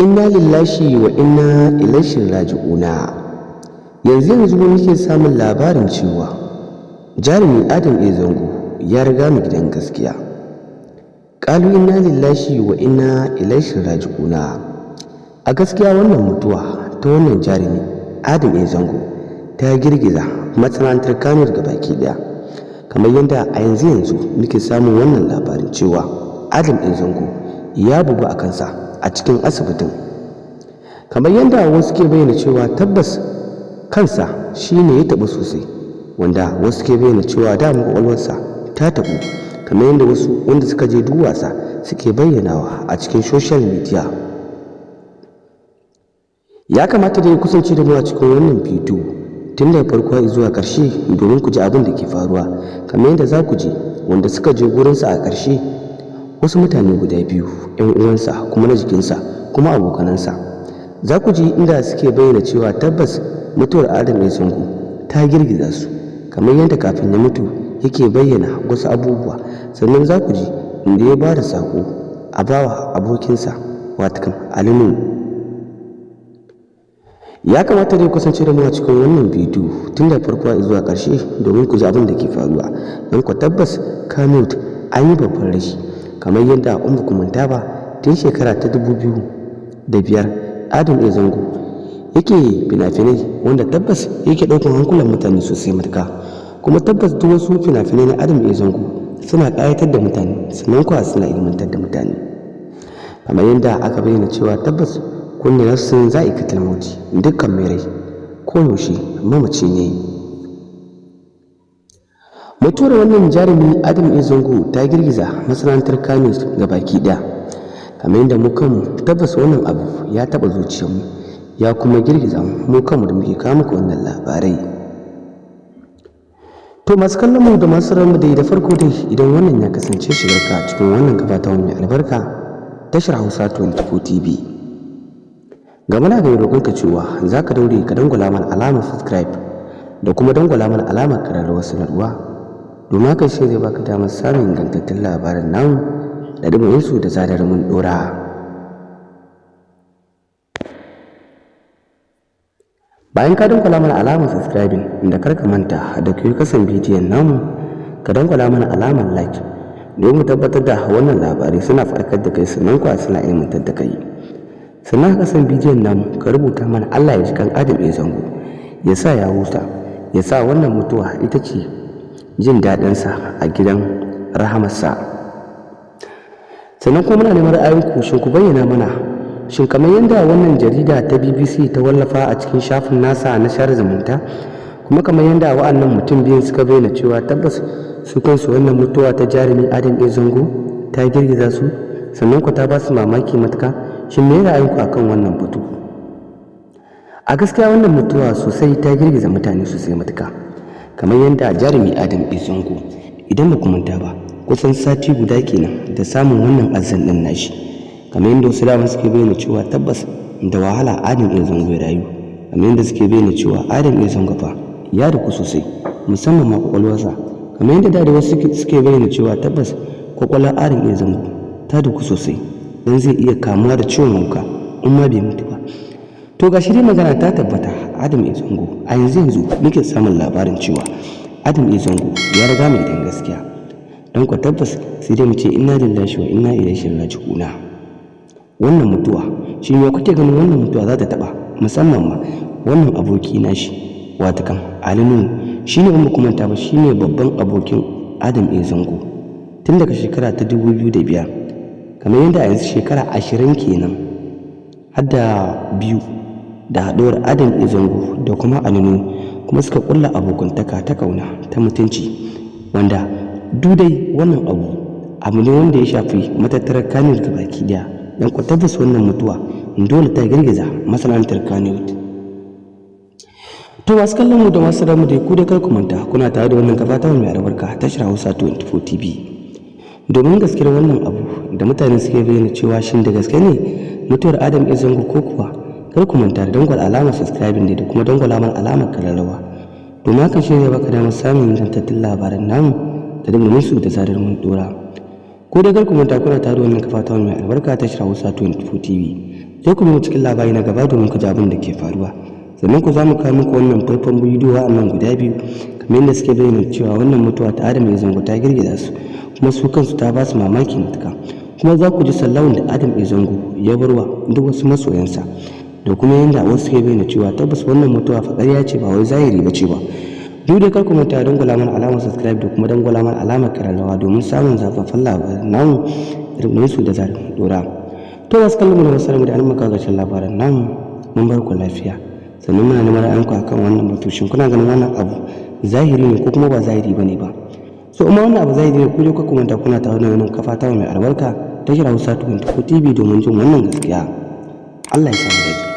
Inna lillahi wa inna ilaihi raji'una. Yanzu yanzu muke samun labarin cewa jarumi Adam A. Zango ya riga mu gidan gaskiya. Ƙalu inna lillahi wa inna ilaihi raji'una. A gaskiya wannan mutuwa ta wannan jarumi Adam A. Zango ta girgiza masana'antar Kano baki ɗaya. Kamar yadda a yanzu yanzu muke samun wannan labarin cewa Adam A. Zango ya bugu a kansa a cikin asibitin. Kamar yadda wasu ke bayyana cewa tabbas kansa shi ne ya taɓu sosai, wanda wasu ke bayyana cewa dama ƙwaƙwalwarsa ta taɓu, kamar yadda wasu wanda suka je duwasa suke bayyanawa a cikin social media. Ya kamata da ya kusance da mu a cikin wannan bidiyo tun daga farko zuwa ƙarshe domin ku ji abin da ke faruwa. Kamar yadda za ku ji wanda suka je gurinsa a ƙarshe, wasu mutane guda biyu, 'yan uwansa kuma na jikinsa kuma abokanansa, za ku ji inda suke bayyana cewa tabbas mutuwar Adam A. Zango ta girgiza su, kamar yadda kafin ya mutu yake bayyana wasu abubuwa. Sannan za ku ji inda ya ba da saƙo a bawa abokinsa, watakan Ali Nuhu. Ya kamata dai kusance da mu a cikin wannan bidiyo tun da farko zuwa ƙarshe domin ku ji abin da ke faruwa, don ku tabbas Kano an yi babban rashi. Kamar yadda in ba ku manta ba, tun shekara ta 2005 Adam A. Zango yake fina-finai wanda tabbas yake ɗaukar hankulan mutane sosai matuƙa. Kuma tabbas duk wasu fina-finai na Adam A. Zango suna ƙayatar da mutane, sannan kuwa suna ilmantar da mutane. Kamar yadda aka bayyana cewa tabbas kullu nafsin za'iqatul mauti, dukkan mai rai koyaushe mamaci ne. Mutuwar wannan jarumi Adam A. Zango ta girgiza masana'antar Kano baki ɗaya, kamar yadda mu kanmu tabbas wannan abu ya taɓa zuciyarmu ya kuma girgiza mu kanmu da muke kawo muku wannan labarai. To, masu kallon mu da masu mu dai, da farko dai, idan wannan ya kasance shigarka cikin wannan kafa ta mai albarka, tashar Hausa 24 TV, ga muna ga roƙonka cewa za ka daure ka dangwala mana alamar subscribe da kuma dangwala mana alamar ƙararrawar sanarwa, domin haka shi zai baka damar samun ingantattun labaran namu da dumin su da zarar mun ɗora. Bayan ka dangwala mana alamar subscribing, da kar ka manta da kai kasan bidiyon namu ka dangwala mana alamar like, domin mu tabbatar da wannan labarai suna faɗakar da kai, sannan kuwa suna ilmantar da kai. Sannan a kasan bidiyon namu ka rubuta mana "Allah ya ji kan Adam A. Zango, ya sa ya huta, ya sa wannan mutuwa ita ce jin daɗinsa a gidan rahamarsa." Sannan kuma muna neman ra'ayinku. Shin ku bayyana mana, shin kamar yadda wannan jarida ta BBC ta wallafa a cikin shafin nasa na share zumunta, kuma kamar yadda wa'annan mutum biyun suka bayyana cewa tabbas su kansu wannan mutuwa ta jarumi Adam A. Zango ta girgiza su, sannan ku ta ba su mamaki matuka, shin me ra'ayinku akan wannan batu? A gaskiya wannan mutuwa sosai ta girgiza mutane sosai matuka. Kamar yadda jarumi Adam A. Zango, idan ba ku manta ba, kusan sati guda kenan da samun wannan azan din nashi, kamar yadda wasu dama suke bayyana cewa tabbas da wahala Adam A. Zango ya rayu, kamar yadda suke bayyana cewa Adam A. Zango fa ya duku sosai, musamman ma kwakwalwarsa, kamar yadda da wasu suke bayyana cewa tabbas kwakwalwar Adam A. Zango ta duku sosai, don zai iya kamuwa da ciwon hauka in ma bai mutu ba. To, ga shi dai magana ta tabbata, Adam A. Zango a yanzu yanzu muke samun labarin cewa Adam A. Zango ya riga mai gidan gaskiya. Don ku tabbas sai dai mu ce inna lillahi wa inna ilaihi raji'una. Wannan mutuwa, shi me kuke ganin wannan mutuwa za ta taba, musamman ma wannan aboki nashi, watakan Ali Nuhu? Shine, in ba manta ba, shine babban abokin Adam A. Zango tun daga shekara ta 2005, kamar yadda a yanzu shekara 20 kenan har da biyu da haɗuwar Adam A. Zango da kuma Ali Nuhu, kuma suka kulla abokantaka ta kauna, ta mutunci, wanda dai wannan abu abu ne wanda ya shafi matattarar Kano baki daya. Don ku tabbas wannan mutuwa dole ta girgiza masana'antar Kannywood. To, masu kallon mu da masu ramu da ku da kar ku manta kuna tare da wannan kafa ta mai albarka, tashar Hausa 24 TV. Domin gaskiyar wannan abu da mutane suke bayyana cewa shin da gaske ne mutuwar Adam A. Zango ko kuwa, kar ku manta da dangwala alamar subscribing da kuma dangwala mana alamar kararrawa, domin hakan shi zai baka damar samun ingantattun labaran namu da dumin su da zarar mun dora. Ko dai kar ku manta kuna tare da wannan kafa ta mai albarka, tashar Hausa 24 TV. Sai ku mu cikin labari na gaba domin ku ji abin da ke faruwa. Sannan ku za mu kawo muku wannan faifan bidiyo wa'annan guda biyu, kamar yadda suke bayyana cewa wannan mutuwa ta Adam A Zango ta girgiza su, kuma su kansu ta ba su mamaki matuka. Kuma za ku ji sallawan da Adam A Zango ya barwa duk wasu masoyansa, da kuma yadda wasu suke bayyana cewa tabbas wannan mutuwa fa ƙarya ce, ba wai zahiri ba ce ba. Duk da kar ku manta dangwala mana alamar subscribe da kuma dangwala mana alamar kararrawa domin samun zafafan labaran namu irin su da zarar dora. To, masu kallon mu da masu da an muka gashin labaran namu, mun bar ku lafiya. Sannan muna neman ra'ayinku akan wannan batu. Shin kuna ganin wannan abu zahiri ne ko kuma ba zahiri bane ba? So amma wannan abu zahiri ne, ku je ku manta kuna tare da wannan kafa ta mai albarka, tashar Hausa 24 TV, domin jin wannan gaskiya. Allah ya samu dace.